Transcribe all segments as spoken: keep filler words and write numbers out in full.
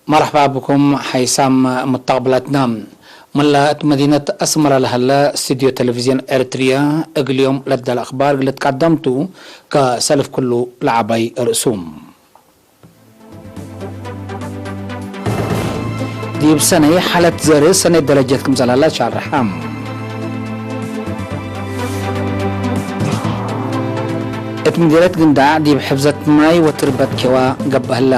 መርሐባ ብኩም ሓይሳም ሙተቅብለትና። ምን ለእት መዲነት አስመረ ለሀለ ስቱድዮ ቴሌቪዝዮን ኤረትርየ እግል ዮም ለዳለ አክባር እግል ልትቀደም ቱ። ከሰልፍ ክሉ ለዐባይ ርእሱ። ዲብ ሰነይ ሓለት ዘርእ ሰኔት ደረጀት ክምሰል ሀለ ሻርሐ። እት ምዴርየት ግንዳዕ ዲብ ሕፍዘት ማይ ወትርበት ኬዋ ገብአ ህለ።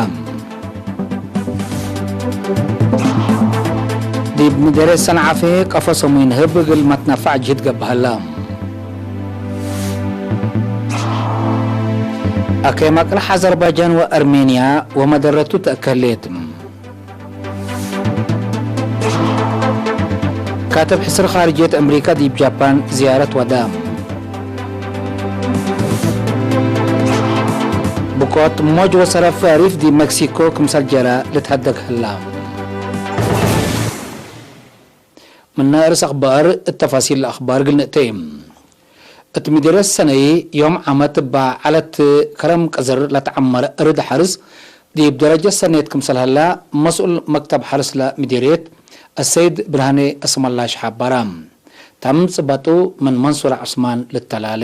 ዲብ ምዴርየት ሰንዓፌ ቀፎ ሰሙይ ንህብ እግል መትነፋዕ ጅህድ ገብአ ህለ። አኬም አቅልሕ አዘርባጃን ወአርሜንያ ወመደረቱ ተአከሌት። ካትብ ሕስር ኻርጅየት አምሪካ ዲብ ጃፓን ዝያረት ወደ። ብቆት ሞጅ ወሰረፍ ሪፍ ዲብ ሜክሲኮ ክምሰል ጀረ ልትሀደግ ህላ። ምነ ርእስ አክባር እት ተፋሲል ለአክባር እግል ንእቴ። እት ምዴርየት ሰነይ ዮም ዓመት እባ ዐለት ከረም ቅዝር ለተዐመረ እርድ ሐርስ ዲብ ደረጀት ሰኔት ክምሰል ሀላ መስኡል መክተብ ሐርስ ለምዴርየት አሰይድ ብርሃኔ እስመላሽ ሐበረ። ተም ጽበጡ ምን መንሱር ዑስማን ልተላሌ።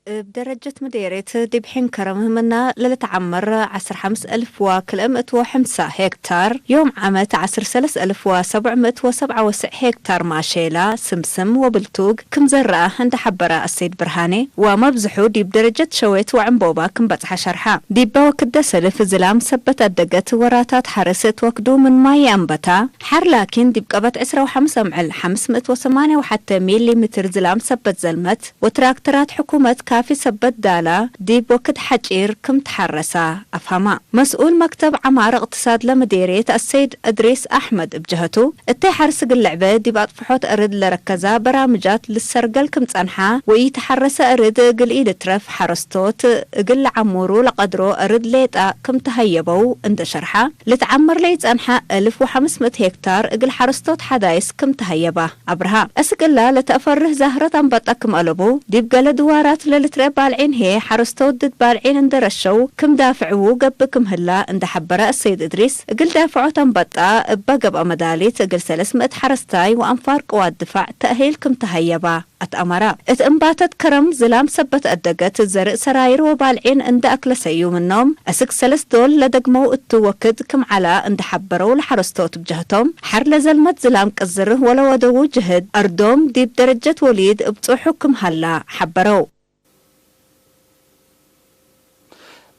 እብ ደረጀት ምዴርየት ዲብ ሒን ከረም ምና ለልትዐመር ዐስር ሐምስ እልፍ ወክልኤ ምእት ወሐምሳ ሄክታር፣ ዮም ዓመት ዐስር ሰለስ እልፍ ወሰብዕ ምእት ወሰብዓ ወስዕ ሄክታር ማሼላ፣ ስምስም ወብልቱግ ክም ዘረአ እንደ ሐበረ አሰይድ ብርሃኔ፣ ወመብዝሑ ዲብ ደረጀት ሸዌት ወዕንቦባ ክም በጽሐ ሸርሐ። ዲበ ወክደ ሰልፍ ዝላም ሰበት አደገት ወራታት ሐርስ እት ወክዱ ምን ማይ አንበታ፣ ሐር ላኪን ዲብ ቀበት ዕስራ ወሐምስ አምዕል ሐምስ ምእት ወሰማንያ ወሐተ ሚሊ ሜትር ዝላም ሰበት ዘልመት፣ ወትራክተራት ሕኩመት ካፊ ሰበት ዳላ ዲብ ወክድ ሐጪር ክም ተሐረሳ አፍሀማ። መስኡል መክተብ ዐማር እቅትሳድ ለምዴርየት አሰይድ እድሪስ አሕመድ እብ ጀሀቱ፣ እተይ ሐርስ እግል ልዕበ ዲብ አጥፍሖት እርድ ለረከዛ በራምጃት ልሰርገል ክም ጸንሓ ወኢተሐረሰ እርድ እግል ኢልትረፍ ሐረስቶት እግል ለዐሙሩ ለቀድሮ እርድ ሌጣ ክም ተሀየበው እንደ ሸርሓ፣ ልትዐመር ለኢጸንሐ እልፍ ወሐምስ ምእት ሄክታር እግል ሐረስቶት ሐዳይስ ክም ተሀየባ። አብርሃ፣ አስክ እላ ለተአፈርህ ዛህረት አንበጣ ክም አለቡ፣ ዲብ ገሌ ድዋራት ለልትረኤ ባልዒን ህዬ፣ ሐረስቶት ድድ ባልዒን እንዴ ረሸው ክም ዳፍዕዉ ገብእ ክም ህላ እንዴ ሐበረ አሰይድ እድሪስ፣ እግል ዳፍዖት አንበጣ እበ ገብአ መዳሊት እግል ሰለስ ምእት ሐረስታይ ወአንፋር ቅዋት ድፋዕ ተእሂል ክም ተሀየባ አትአመረ። እት እምባተት ከረም ዝላም ሰበት አደገት ዘርእ ሰራይር ወባልዒን እንዴ አክለሰዩ ምኖም፣ አስክ ሰለስ ዶል ለደግመው እቱ ወክድ ክም ዐላ እንዴ ሐበረው ለሐረስቶት ብጀህቶም፣ ሐር ለዘልመት ዝላም ቅዝር ወለወደዉ ጅህድ አርዶም ዲብ ደረጀት ወሊድ እብጹሑ ክም ሀላ ሐበረው።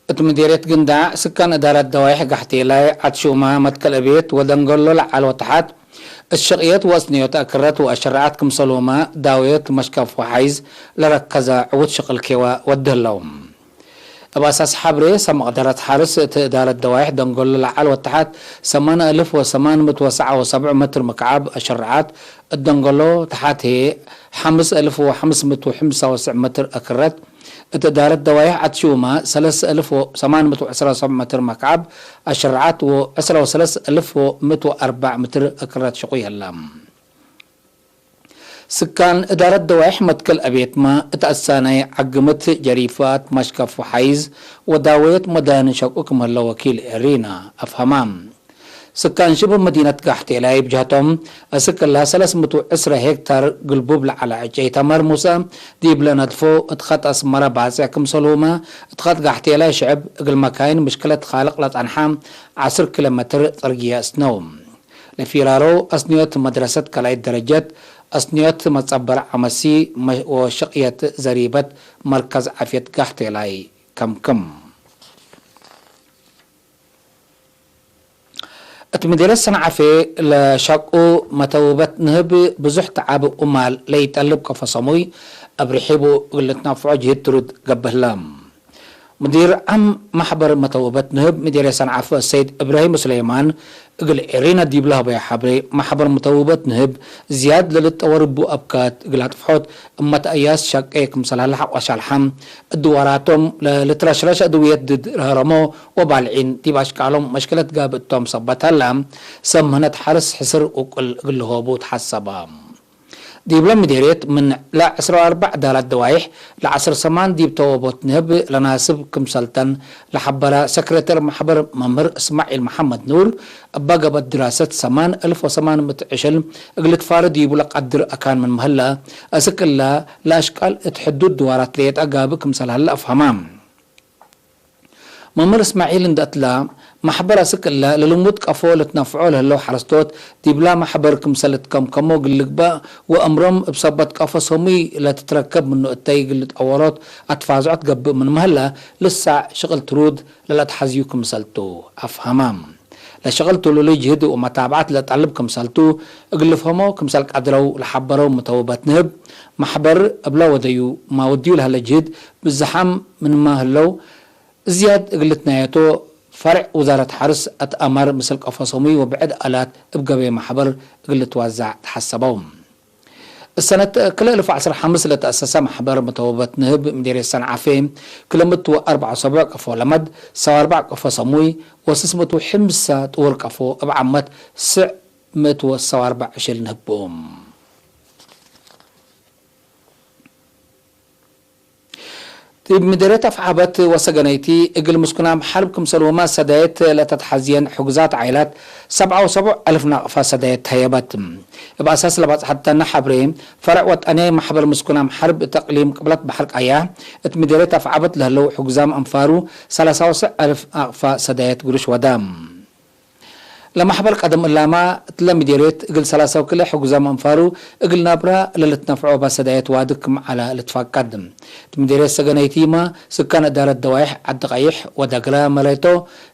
እት ምዴርየት ግንዳዕ፣ ስካን እዳረት ደዋይሕ ጋሕቴላይ፣ ዐድ ሹመ፣ መትከል እቤት ወደንገሎ ለዐል ወተሐት፣ እት ሸቅየት ወአስንዮት አክረት ወአሸረዐት ክምሰልሁመ፣ ዳውየት መሽከፍ ወሓይዝ ለረከዘ ዕዉት ሽቅል ኬወ ወድ ህለው። እብ አሳስ ሐብሬ፣ ሰመቅ ደረት ሐርስ እት እዳረት ደዋይሕ ደንገሎ ለዐል ወተሐት ሰማን አልፍ ወሰማን ምእት ወሰብዓ ወሰብዕ ሜትር ምክዓብ አሸረዐት፣ እት ደንገሎ ተሐት ህዬ ሐምስ አልፍ ወሐምስ ምእት ወሐምሳ ወሰዕ ሜትር አክረት፣ እት እዳረት ደዋይሕ ዐድ ሹመ ሰለስ አልፍ ወሰማን ምእት ወዕስራ ወሰብዕ ሜትር መክዓብ አሸረዐት ወዕስራ ወሰለስ አልፍ ወምእት ወአርበዕ ሜትር አክረት ሽቁይ ህለ። ስካን እዳረት ደዋይሕ መትከል አቤትመ እት አሳናይ ዐግምት፣ ጀሪፋት፣ መሽከፍ ወሓይዝ ወዳወየት መዳኒ ሸቁ ክም ህለ ወኪል ኤሪና አፍሀማ። ስካን ሽብህ መዲነት ጋሕቴላይ ብጀህቶም፣ አስክ እላ ሰለስ ምእት ወዕስራ ሄክታር ግልቡብ ለዐለ ዕጨይ ተመር ሙሰ ዲብለ ነድፎ እት ኸጥ አስመረ ባጽዕ ክምሰልሁመ፣ እት ኸጥ ጋሕቴላይ ሽዕብ እግል መካይን ምሽክለት ካልቅ ለጸንሐ ዐስር ኪሎ ሜትር ጽርግየ አስነው። ለፊራሮ አስንዮት መድረሰት ካልኣይት ደረጀት፣ አስንዮት መጸበር ዐመሲ ወሸቅየት ዘሪበት መርከዝ ዓፍየት ጋሕቴላይ ከምክም። እት ምዴርየት ሰንዓፌ ለሸቁ መተውበት ንህብ ብዙሕ ተዓብ ወማል ለኢጠልብ ቀፎ ሰሙይ እብ ርሒቡ እግል ልትነፍዖ ጅህድ ትሩድ ገብእ ህለ። ሙዲር ዓም መሕበር መተውበት ንህብ ምዴርየት ሰንዓፈ ሰይድ እብራሂም ሱለይማን እግል ኤሪና ዲብ ለሀበዮ ሐብሬ፣ መሕበር መተውበት ንህብ ዝያድ ለልትጠወር እቡ አብካት እግል አጥፍሖት እመ ተአያስ ሸቄ ክምሰል ሀለ ሐቆ ሻልሐ፣ እድዋራቶም ለልትረሽረሽ አድውየት ድድ ረሀረሞ ወባልዒን ዲብ አሽቃሎም መሽክለት ጋብእ እቶም ሰበት ሀላ፣ ሰብ ምህነት ሐርስ ሕስር ውቅል እግል ልሆቡ ተሐሰበ። ዲብለ ምዴርየት ምን ለዐስር ወአርበዕ ዳላት ደዋይሕ ለዐስር ሰማን ዲብ ተወቦት ንህብ ለናስብ ክምሰልተን ለሐበረ ሰክሬተር መሕበር መምህር እስማዒል መሐመድ ኑር፣ እበ ገብአት ድራሰት ሰማን እልፍ ወሰማን ምእት ዕሽል እግል ልትፋረ ዲቡ ለቀድር አካን ምን ምህለ፣ አስክ እለ ለአሽቃል እት ሕዱድ ድዋራት ሌጠ ጋብእ ክምሰል ሀለ አፍሀመ። መምህር እስማዒል እንዴ አትላ፣ መሕበር አስክ እለ ለልሙድ ቀፎ ልትነፍዖ ለህለው ሐረስቶት፣ ዲብላ መሕበር ክምሰል ልትከምከሞ እግል ልግበእ ወአምሮም እብ ሰበት ቀፎ ሰሙይ ለትትረከብ ምኑ እተይ እግል ልትአወሮት አትፋዝዖት ገብእ ምን ምህለ፣ ልሳዕ ሽቅል ትሩድ ለለአትሐዝዩ ክምሰልቱ አፍሀመ። ለሽቅል ቱ ልሉይ ጅህድ ወመታብዐት ለጠልብ ክምሰልቱ እግል ልፍሀሞ ክምሰል ቀድረው ለሐበረው ምተውበት ንህብ፣ መሕበር እብለ ወደዩ ማወድዩ ለህለ ጅህድ ብዝሓም ምንመ ህለው፣ እዝያድ እግል ልትናየቶ ፈርዕ ውዛረት ሐርስ አትአመር ምስል ቀፎ ሰሙይ ወብዕድ አላት እብ ገበየ መሕበር እግል ልትወዛዕ ተሐሰበው። እሰነት ክልኤ እልፍ ወዐስር ሐምስ ለተአሰሰ መሕበር መተወበት ንህብ ምዴርየት ሰንዓፌ፣ ክልኤ ምእት ወአርበዕ ሰቡዕ ቀፎ ለመድ፣ ሰው አርበዕ ቀፎ ሰሙይ ወስስ ምእት ወሐምሳ ጥውር ቀፎ እብ ዓመት ስዕ ምእት ወሰው አርበዕ ዕሽል ንህብ ቡ። ዲብ ምዴርየት አፍዓበት ወሰገነይቲ፣ እግል ምስኩናም ሐርብ ክምሰልሁመ ሰዳየት ለተትሐዝየን ሕጉዛት ዓኢላት፣ ሰብዓ ወሰቡዕ አልፍ ናቅፋ ሰዳየት ተሀየበት። እብ አሳስ ለባጽሐተነ ሐብሬ፣ ፈርዕ ወጠንያይ መሕበር ምስኩናም ሐርብ እት አቅሊም ቅብለት በሐር ቀያሕ፣ እት ምዴርየት አፍዓበት ለህለው ሕጉዛም አንፋሩ፣ ሰላሳ ወሰዕ አልፍ ናቅፋ ሰዳየት ግሩሽ ወደ። ለመሕበር ቀደም እላመ እትለ ምዴርየት እግል ሰላሳ ወክልኤ ሕጉዛም አንፋሩ እግል ናብራ ለልትነፍዖ እበ ሰዳየት ዋድግ ክም ዐለ ልትፋቀድ። እት ምዴርየት ሰገነይቲመ ስካን እዳረት ደዋይሕ ዐዲ ቀይሕ ወደግረ መሬቶ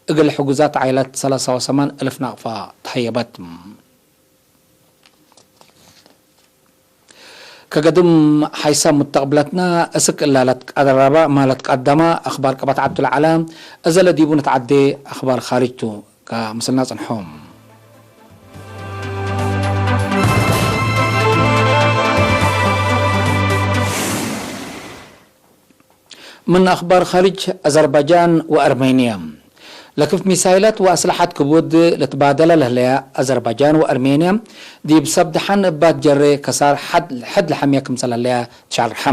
እግል ሕጉዛት ዓኢላት ሰላሳ ወሰማን እልፍ ናቅፋ ተሀየበት። ከገድም ሐይሳም ሙተቅብለትነ እስክ እላ ለትቀረበ ማ ለትቀደመ አክባር ቀበት ዐብዱ ለዐለ፣ እዘ ለዲቡ ንትዐዴ አክባር ካርጅ ቱ። ከምስልነ ጽንሖም። ምን አክባር ካርጅ፣ አዘርባጃን ወአርሜንያ። ለክፍ ሚሳይላት ወአስለሐት ክቡድ ልትባደለ ለህለያ አዘርባጃን ወአርሜንያ፣ ዲብ ሰብ ደሐን እባት ጀሬ ከሳር ሐድ፣ ሕድ ለሐምየ ክምሰል ህለያ ትሻርሐ።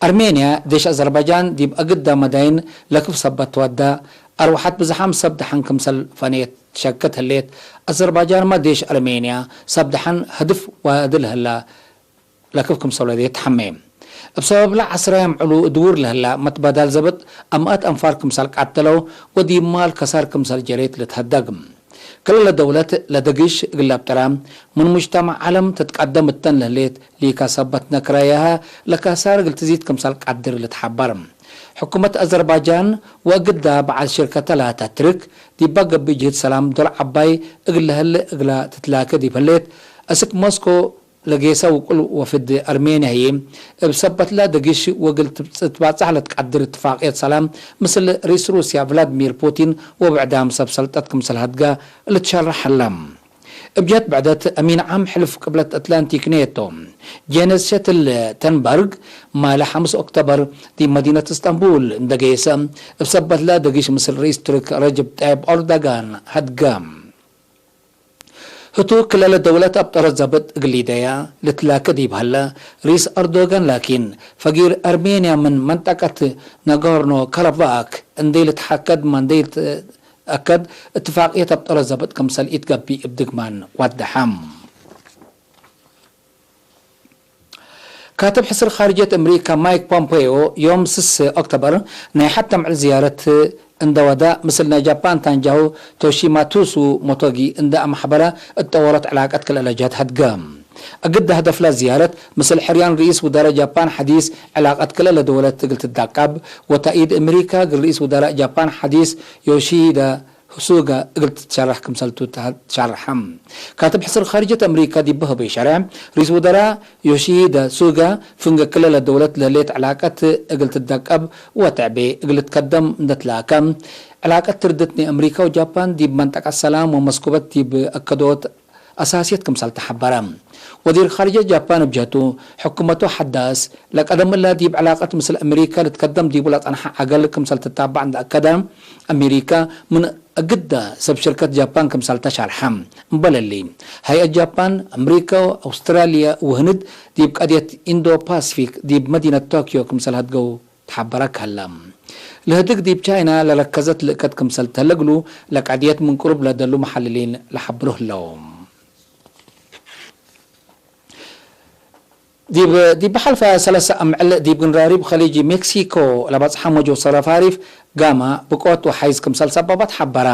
አርሜንያ፣ ዴሽ አዘርባጃን ዲብ አግዳ መዳይን ለክፍ ሰበት ትወዳ፣ አርወሐት ብዝሓም ሰብ ደሐን ክምሰል ፈኔት ትሸክት ህሌት። አዘርባጃንመ ዴሽ አርሜንያ፣ ሰብ ደሐን ህድፍ ዋዲ ለህላ፣ ለክፍ ክምሰል ወዴ ተሐሜ። እብ ሰበብለ ዐስራያም ዕሉ ድውር ለህላ መትበዳል ዘብጥ አምአት አንፋር ክምሰል ቀተለው ወዲብ ማል ከሳር ክምሰል ጀሬት ልትሀደግ። ክልለ ደውለት ለደግሽ እግል ለብጠራ፣ ምን ሙጅተመዕ ዐለም ትትቀደም እተን ለህሌት ሊካ ሰበትነ ክራያሃ ለከሳር እግል ትዚድ ክምሰል ቀድር ልትሐበር። ሕኩመት አዘርባጃን ወእግዳ በዐል ሽርከተ ላተ ትርክ፣ ዲባ ገብእ ጅህድ ሰላም ዶል ዐባይ እግል ለህሌ እግላ ትትላከ ዲብ ህሌት፣ አስክ ሞስኮ ለጌሰ ውቁል ወፍድ አርሜንያ ህዬ፣ እብ ሰበትለ ደግሽ ወእግል ትትባጻሕ ለትቀድር እትፋቅየት ሰላም ምስል ርኢስ ሩስያ ቭላድሚር ፑቲን ወብዕዳም ሰብ ሰልጠት ክምሰል ሀድጋ ልትሸረሕ ሀለ። እብ ጀህት ብዕደት፣ አሚን ዓም ሕልፍ ቅብለት አትላንቲክ ኔቶ ጄንስ ሸትልተንበርግ፣ ማለ ሐምስ ኦክቶበር ዲብ መዲነት እስጠንቡል እንደ ገይሰ፣ እብ ሰበትለ ደግሽ ምስል ርኢስ ቱርክ ረጅብ ጣይብ ኦርዶጋን ሀድገ። ህቱ ክልኤ ደውለት አብጠረት ዘብጥ እግል ሊደያ ልትላከ ዲብ ሀለ፣ ርኢስ አርዶጋን ላኪን፣ ፈጊር አርሜንያ ምን መንጠቀት ናጎርኖ ካራባክ እንዴ ልትሓከድ ማ እንዴ ልትአከድ እትፋቅየት አብጠረት ዘብጥ ክምሰል ኢትገቢእ እብ ድግማን ወደሐ። ካትብ ሕስር ካርጅየት አምሪካ ማይክ ፖምፔዮ ዮም ስስ ኦክቶበር ናይ ሐተ ምዕል ዝያረት እንደ ወደ፣ ምስል ናይ ጃፓን ታንጃሁ ቶሺማቱሱ ሞቶጊ እንደ አመሕበረ እት ጠወሮት ዕላቀት ክልኤ ለጀህት ሀድገ። እግድ ሀደፍለ ዝያረት፣ ምስል ሕርያን ርኢስ ውዳረ ጃፓን ሐዲስ ዕላቀት ክልኤ ለደወለት እግል ትዳቀብ፣ ወታኢድ አምሪካ እግል ርኢስ ውዳረ ጃፓን ሐዲስ ዮሺሂደ ሱጋ እግል ትትሸረሕ ክምሰልቱ ተሸርሐ። ካትብ ሕስር ካርጅየት አምሪካ ዲብ ህበይ ሸርሕ፣ ርኢስ ውደራእ ዮሺሂደ ሱጋ፣ ፍንጌ ክልኤ ለደውለት ለህሌት ዕላቀት እግል ትደቀብ ወትዕቤ እግል ልትከደም እንዴ ትላከ፣ ዕላቀት ትርድት ናይ አምሪካ ወጃፓን ዲብ መንጠቀት ሰላም ወመስኩበት ዲብ አከዶት አሳስየት ክምሰል ተሐበረ። ወዚር ካርጅየት ጃፓን እብ ጀህቱ፣ ሕኩመቱ ሐዳስ፣ ለቀደም እላ ዲብ ዕላቀት ምስል አምሪካ ልትከደም ዲቡ ለጸንሐ ዐገል ክምሰል ትታባዕ እንዴ አከደ፣ አምሪካ ምን እግዳ ሰብ ሽርከት ጃፓን ክምሰልተ ሻርሐ። እምበል እሊ፣ ሀይአት ጃፓን፣ አምሪከ፣ አውስትራልየ ወህንድ ዲብ ቀድየት ኢንዶ ፓሲፊክ ዲብ መዲነት ቶክዮ ክምሰል ሀድገው ተሐበረክ ሀለ። ለህድግ ዲብ ቻይና ለረከዘት ልእከት ክምሰል ተህለ እግሉ፣ ለቀድየት ምን ቅሩብ ለደሉ መሐልሊን ለሐብሮ ህለው። ዲብ፣ ዲብ ሐልፈ ሰለሰ አምዕል ዲብ ግንራሪብ ከሊጅ ሜክሲኮ ለበጽሐ ሞጅ ወሰረፋሪፍ ጋማ ብቆት ወሐይዝ ክምሰል ሰበበ ተሐበረ።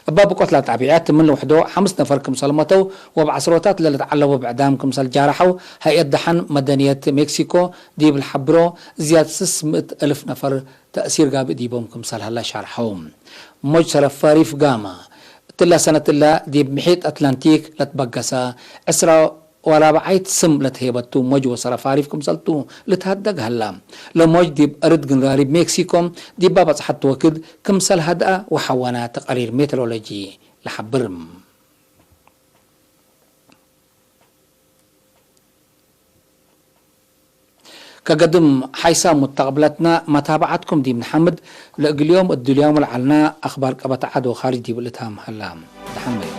እበ ብቆት ለጣቢዐት ምን ለውሕዶ ሐምስ ነፈር ክምሰል መተው ወእብ ዐስሮታት ለልትዐለቡ ብዕዳም ክምሰል ጃረሐው ሀይአት ደሐን መደንየት ሜክሲኮ ዲብ ለሐብሮ፣ ዝያድ ስስ ምእት እልፍ ነፈር ተእሲር ጋብእ ዲቦም ክምሰል ሀለ ሻርሐው። ሞጅ ሰረፋሪፍ ጋማ እትላ ሰነት እላ ዲብ ምሒጥ አትላንቲክ ለትበገሰ ዕስራ ወራብዓይት ስም ለትሄበቱ ሞጅ ወሰረፋሪፍ ክምሰልቱ ልትሀደግ ሀላ። ለሞጅ ዲብ አርድ ግንራሪብ ሜክሲኮ ዲባ በጽሐት ወክድ ክምሰል ሀድአ ወሐወነ ተቀሪር ሜትሮሎጂ ለሐብር። ከገድም ሓይሳም ሙተቅብለትና መታብዓትኩም ዲብ ነሐምድ፣ ለእግል ዮም እድልያሙ ለዐልና አክባር ቀበት ዐድ ወካርጅ ዲብ ልታም ሀላ። ደሐን በዩ።